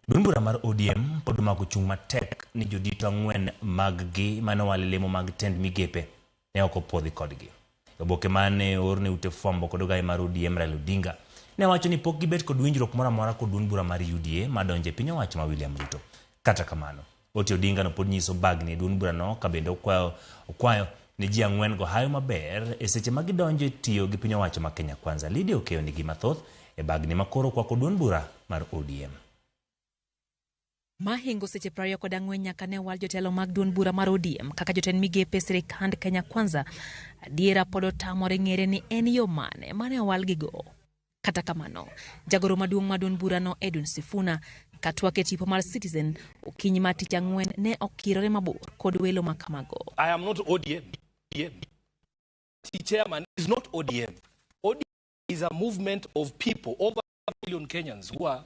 Duond bura mar ODM pod omako chung' matek ni jodito ang'wen mag gi mane owal e lemo mag tend migepe ne ok opuodhi kodgi. E oboke mane oor ne ute fwambo kod ogaye mar ODM Raila Odinga ne wacho ni pok gibet kod winjruok moro amora kod duond bura mar UDA madonjo e piny owacho ma William Ruto. Kata kamano, Ote Odinga no pod nyiso bagni e duond burano ka bende okwayo, okwayo ne ji ang'wen go hayo maber e seche ma gidonjo e tiyo gi piny owacho ma Kenya Kwanza. Lydia Okeyo nigi mathoth e bagni ma koro okwako duond bura mar ODM. Mahingo seche 24 nyaka ne wal jotelo mag duond bura mar ODM kaka jotend migepe sirikand Kenya Kwanza, adiera pod otamore ng'ere ni en yo mane mane owalgigo. Kata kamano, jagoro maduong' mar duond burano Edwin Sifuna katwak e tipo mar Citizen okinyi mar tich ang'wen ne okirore mabor kod welo ma kamago. I am not ODM. Chairman is not ODM. ODM is a movement of people, over a million Kenyans who are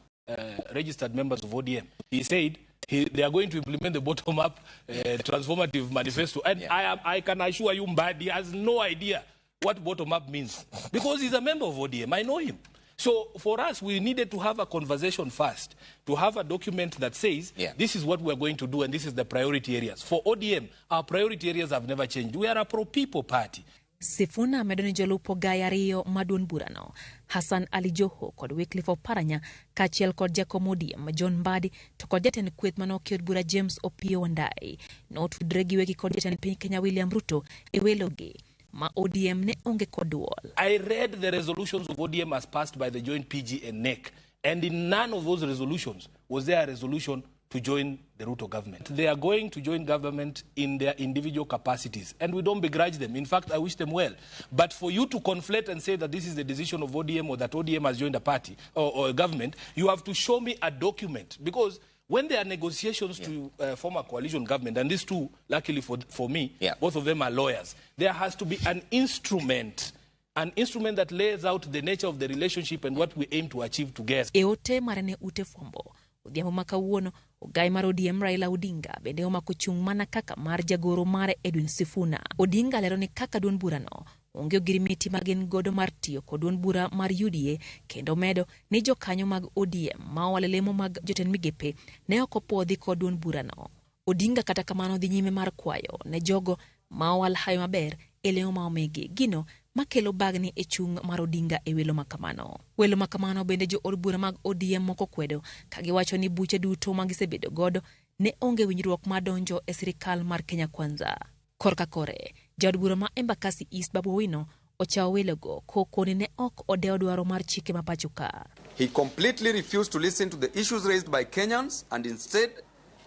registered members of ODM. He said they are going to implement the bottom-up transformative manifesto. And yeah. I can assure you, Mbadi has no idea what bottom-up means because he's a member of ODM. I know him. So for us, we needed to have a conversation first, to have a document that says, yeah, this is what we're going to do and this is the priority areas. For ODM, our priority areas have never changed. We are a pro-people party. Sifuna medo ni jolup ogaye ariyo ma duond burano, Hassan Ali Joho kod Wycliffe Oparanya, kaachiel kod jakom ODM John Mbadi to kod jatend kweth mane oki od bura James Opiyo Wandayi notudre giwegi kod jatend piny Kenya William Ruto e welogi ma ODM ne onge kod duol. I read the resolutions of ODM as passed by the joint PG and NEC, and in none of those resolutions was there a resolution to join the Ruto government. They are going to join government in their individual capacities, and we don't begrudge them. In fact, I wish them well. But for you to conflate and say that this is the decision of ODM or that ODM has joined a party or a government, you have to show me a document. Because when there are negotiations to form a coalition government, and these two, luckily for me, both of them are lawyers, there has to be an instrument, an instrument that lays out the nature of the relationship and what we aim to achieve together. E ote mare ne ute fwambo odhiambo ma kawuono, ogai mar ODM Raila Odinga bende omako chung' mana kaka mar jagoro mare Edwin Sifuna. Odinga lero ni kaka duond burano onge ogirimiti ma gin godo mar tiyo kod duond bura mar UDA kendo medo ni jokanyo mag ODM ma owalo lemo mag jotend migepe ne ok opuodhi kod duond burano. Odinga kata kamano dhi nyime mar kwayo ne jogo ma owal hayo maber e lemo ma omigi gino makelo bagni e chung' mar Odinga e welo makamano. Welo makamano bende jo od bura mag ODM moko kwedo ka giwacho ni buche duto ma gisebedo godo ne onge winjruok mar donjo e sirikal mar Kenya Kwanza. Korka kore, jaod bura ma Embakasi East Babu Owino ochawo welogo kokoni ne ok odewo dwaro mar chike ma pacho ka. He completely refused to listen to the issues raised by Kenyans and instead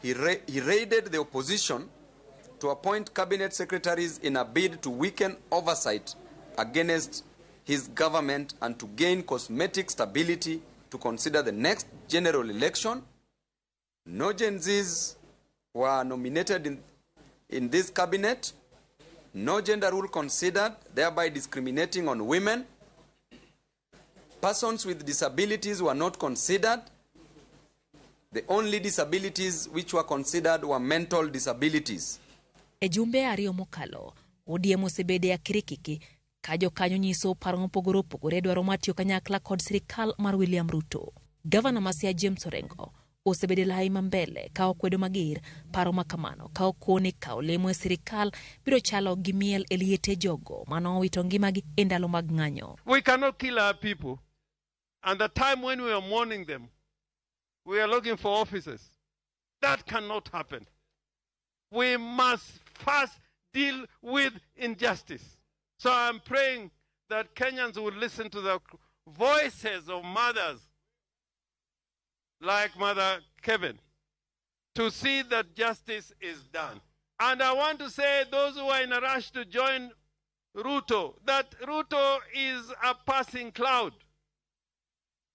he raided the opposition to appoint cabinet secretaries in a bid to weaken oversight against his government and to gain cosmetic stability to consider the next general election. No Gen Zs were nominated in this cabinet. No gender rule considered, thereby discriminating on women. Persons with disabilities were not considered. The only disabilities which were considered were mental disabilities. E jumbe ariyo mokalo, ODM osebedo e akirikiki ka jokanyo nyiso paro mopogore opogore dwaro mar tiyo kanyakla kod sirikal mar William Ruto. Gavana ma Siaya James Orengo osebedo e lai ma mbele ka okwedo mager paro ma kamano ka okoni kawo lemo e sirikal biro chalo gi miel e liete jogo manowito ngimagi e ndalo mag ng'anyo. We cannot kill our people. And the time when we are mourning them, we are looking for offices. That cannot happen. We must first deal with injustice. So I'm praying that Kenyans will listen to the voices of mothers like Mother Kevin to see that justice is done. And I want to say those who are in a rush to join Ruto, that Ruto is a passing cloud.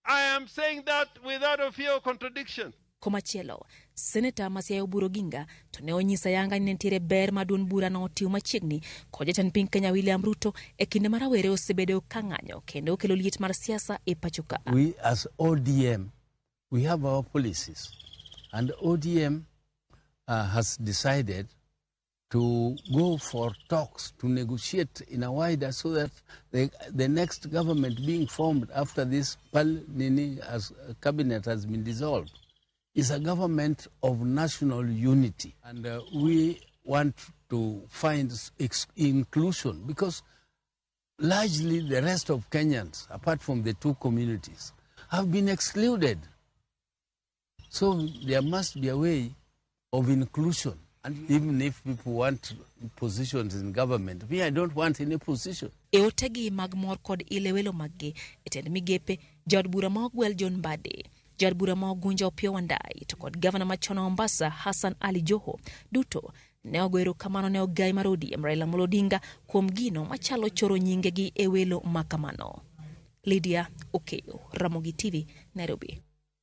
I am saying that without a fear of contradiction. Komachielo, Seneta ma Siaya Oburu Oginga to ne onyiso ayanga ni nitiere ber ma duond burano otiyo machiegni kod jatend piny Kenya William Ruto e kinde ma rawere osebedo ka ng'anyo kendo okelo liet mar siasa e pacho ka. We as ODM, we have our policies, and ODM has decided to go for talks, to negotiate in a wider, so that the next government being formed after this Nini as cabinet has been dissolved is a government of national unity. And we want to find inclusion because largely the rest of Kenyans, apart from the two communities, have been excluded. So there must be a way of inclusion. And even if people want positions in government, me, I don't want any position. E otegi mag mor kod ile welo maggi e tend migepe, jaod bura ma ogwel John Mbadi, jaod bura ma Ugunja Opiyo Wandayi to kod gavana machon wa Mombasa Hassan Ali Joho duto ne ogo erokamano ne ogai mar ODM Raila Amolo Odinga kuom gino machalo choro nyingegi e welo makamano. Lydia Okeyo, Ramogi TV, Nairobi.